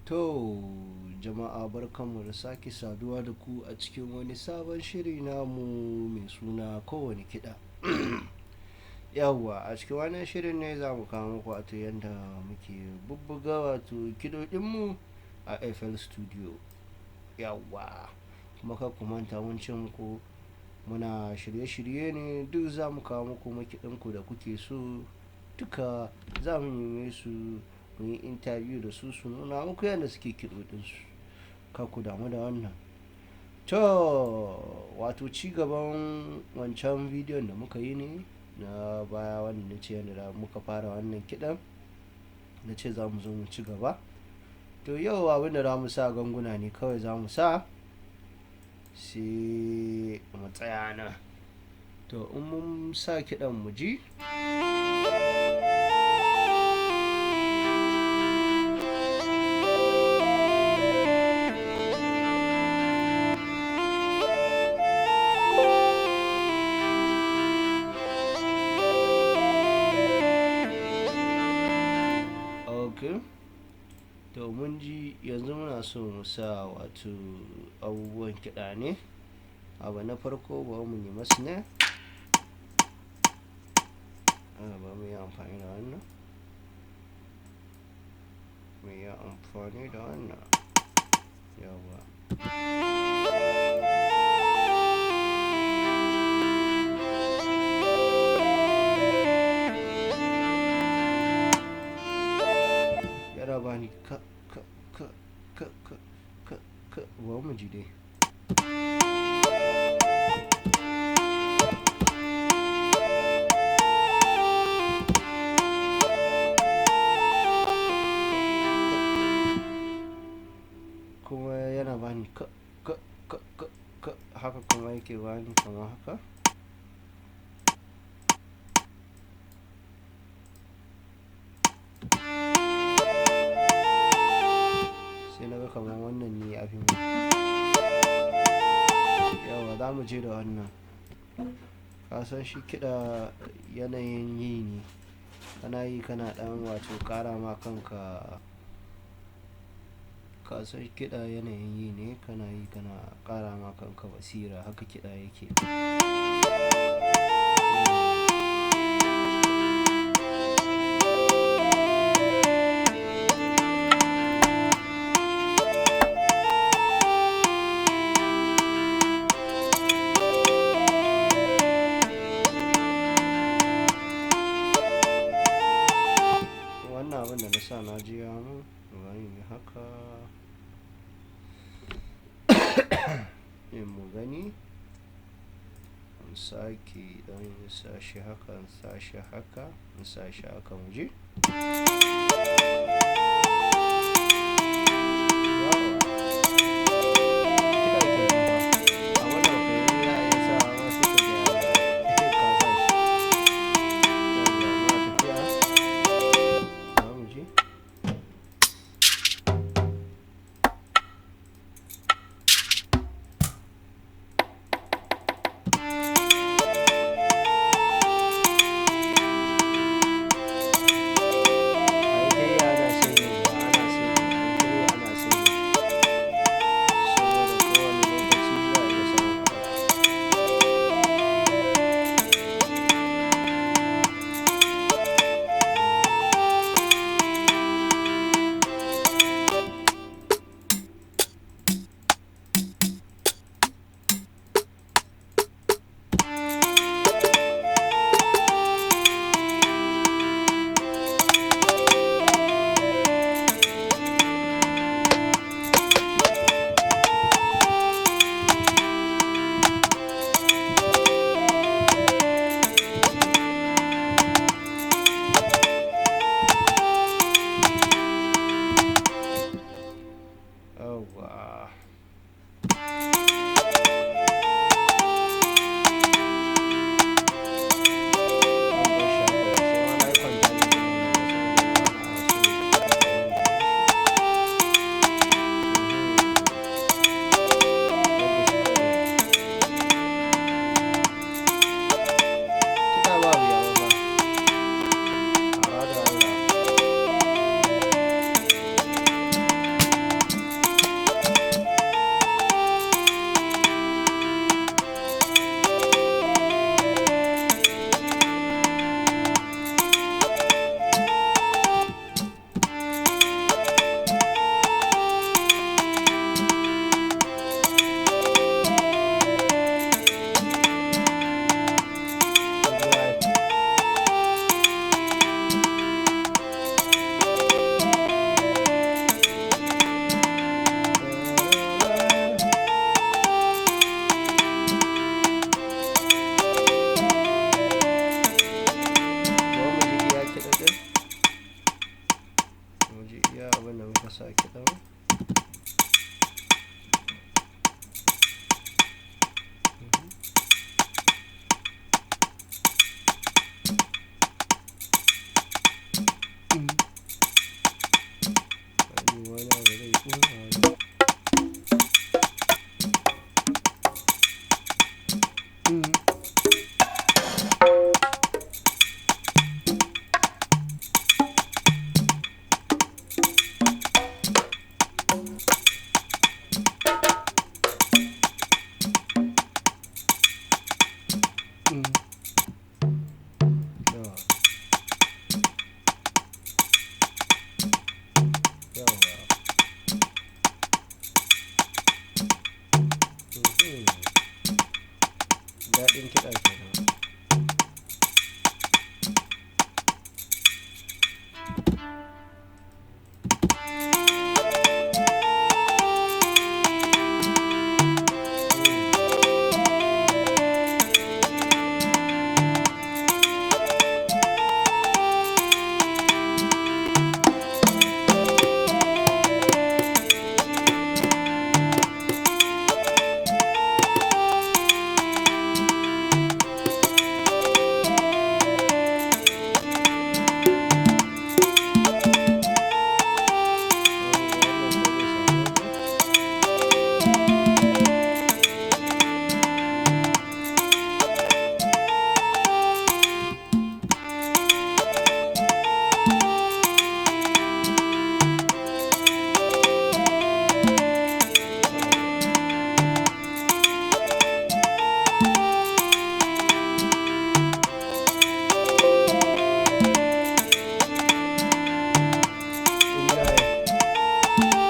To jama'a, barkanmu da sake saduwa da ku a cikin wani sabon shiri namu mai suna Kowane Kiɗa. Yawwa, a cikin wannan shirin ne za mu kawo muku wato yadda muke bubbuga wato kiɗoɗinmu a FL Studio. Yawwa, kuma kar ku manta mun ce muku muna shirye-shirye ne, duk za mu kawo muku makiɗanku da kuke so, duka za mu neme su mu yi interview da su, su nuna muku yadda suke kiɗoɗinsu. Kar ku damu da wannan. To, wato ci gaban wancan bidiyon da muka yi ne na baya, wanda na ce yadda muka fara wannan kiɗan, na ce za mu zo mu ci gaba. To yau abin da za mu sa ganguna ne kawai za mu sa, sai mu tsaya nan. To in mun sa kiɗan mu ji. Okay. To mun ji, yanzu muna so mu sa wato abubuwan kiɗa ne. Abu na farko, bari mu nemi snare. Bari mu yi amfani da wannan. Mu yi amfani da wannan. Yawwa. Yana bani ka ka ka ka ka ka ka, bari mu ji dai. Kuma yana bani ka ka ka ka ka, haka kuma yake bani kamar haka. Sai naga kamar wannan ne ya fi mun. Yauwa, za mu je da wannan. Ka san shi kiɗa yanayin yi ne. Kana yi kana ɗan wato ƙara ma kanka. Ka san kiɗa yanayin yi ne, kana yi kana ƙara ma kanka basira, haka kiɗa yake. Wannan abin da na sa na ji ya mun, bari in yi haka. In mu gani. In sake ɗan sa shi haka, in sa shi haka, in sa shi haka mu ji. Yauwa. Kiɗa kenan fa. A wannan fa yanzu za a iya sawa ma sai ka ga ka sa shi. Yauwa, muna tafiya. Za mu ji. Ai dai ana sai Abin da muka sa kiɗan. Wani wani abu zai ƙona wani. Yawa. Yawa. Daɗin kiɗa kenan. Wannan ko zai samu waje. Kun ga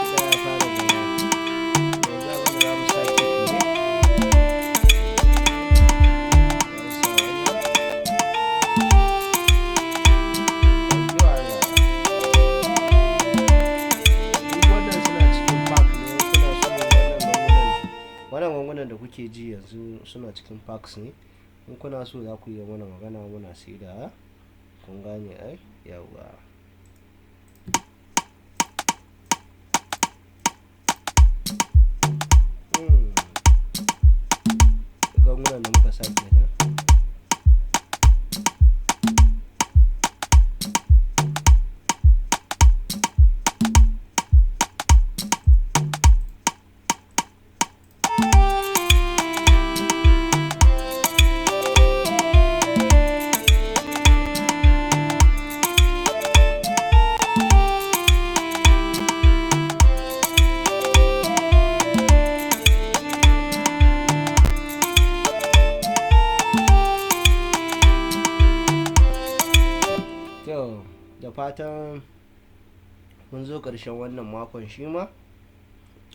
kiɗa ya fara zama. Yanzu abin da za mu sa kick ne. Za mu sa wannan. Wayyo Allah. Duk wannan suna cikin pack ne. Kuna so wannan gangunan, wannan gangunan da kuke ji yanzu suna cikin packs ne. In kuna so za ku iya mana magana, muna saidawa. Kun gane ai? Yauwa. Gangunan da muka sa kenan. To, da fatan mun zo ƙarshen wannan makon shi ma.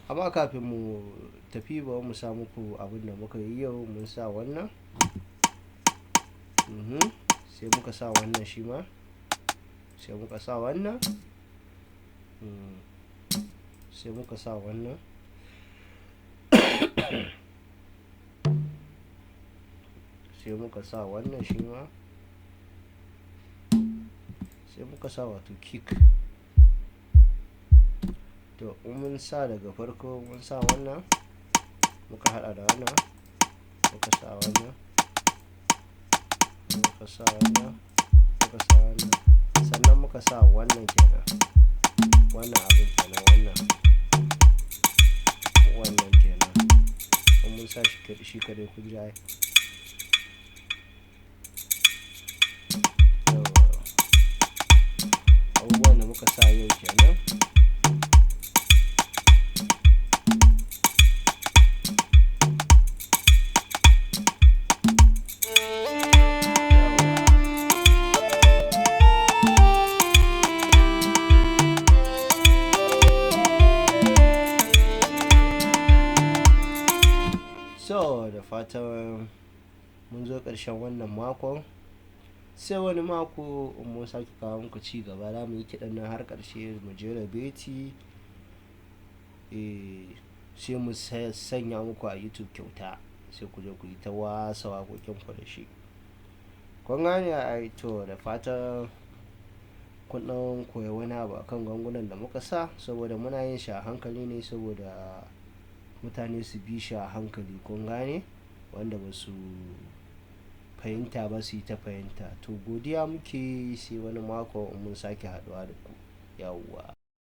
Amma kafin mu tafi, bari mu sa muku abin da muka yi yau. Mun sa wannan. Sai muka sa wannan shi ma. Sai muka sa wannan. Sai muka sa wannan. Sai muka sa wannan shi ma. Sai muka sa wato kick. To, in mun sa daga farko mun sa wannan, muka haɗa da wannan, muka sa wannan, muka sa wannan, muka sa wannan, sannan muka sa wannan kenan. Wannan abin kenan wannan. Wannan kenan. In mun sa shi shi kaɗai kun ji ai. Yauwa. Abubuwan da muka sa yau kenan. Yauwa. So, da fatan mun zo ƙarshen wannan makon. Sai wani mako in mun sake kawo muku ci gaba, za mu yi kiɗan nan har ƙarshe, mu jera beti. Eh, sai mu sanya muku a YouTube kyauta. Sai ku je ku yi ta wasa waƙoƙin ku da shi. Kun gane ai? To, da fatan Kun ɗan koya wani abu akan gangunan da muka sa, saboda muna yin shi a hankali ne saboda mutane su bi shi a hankali, kun gane? Wanda ba su fahimta ba su yi ta fahimta. To, godiya muke, sai wani mako in mun sake haɗuwa da ku. Yawwa.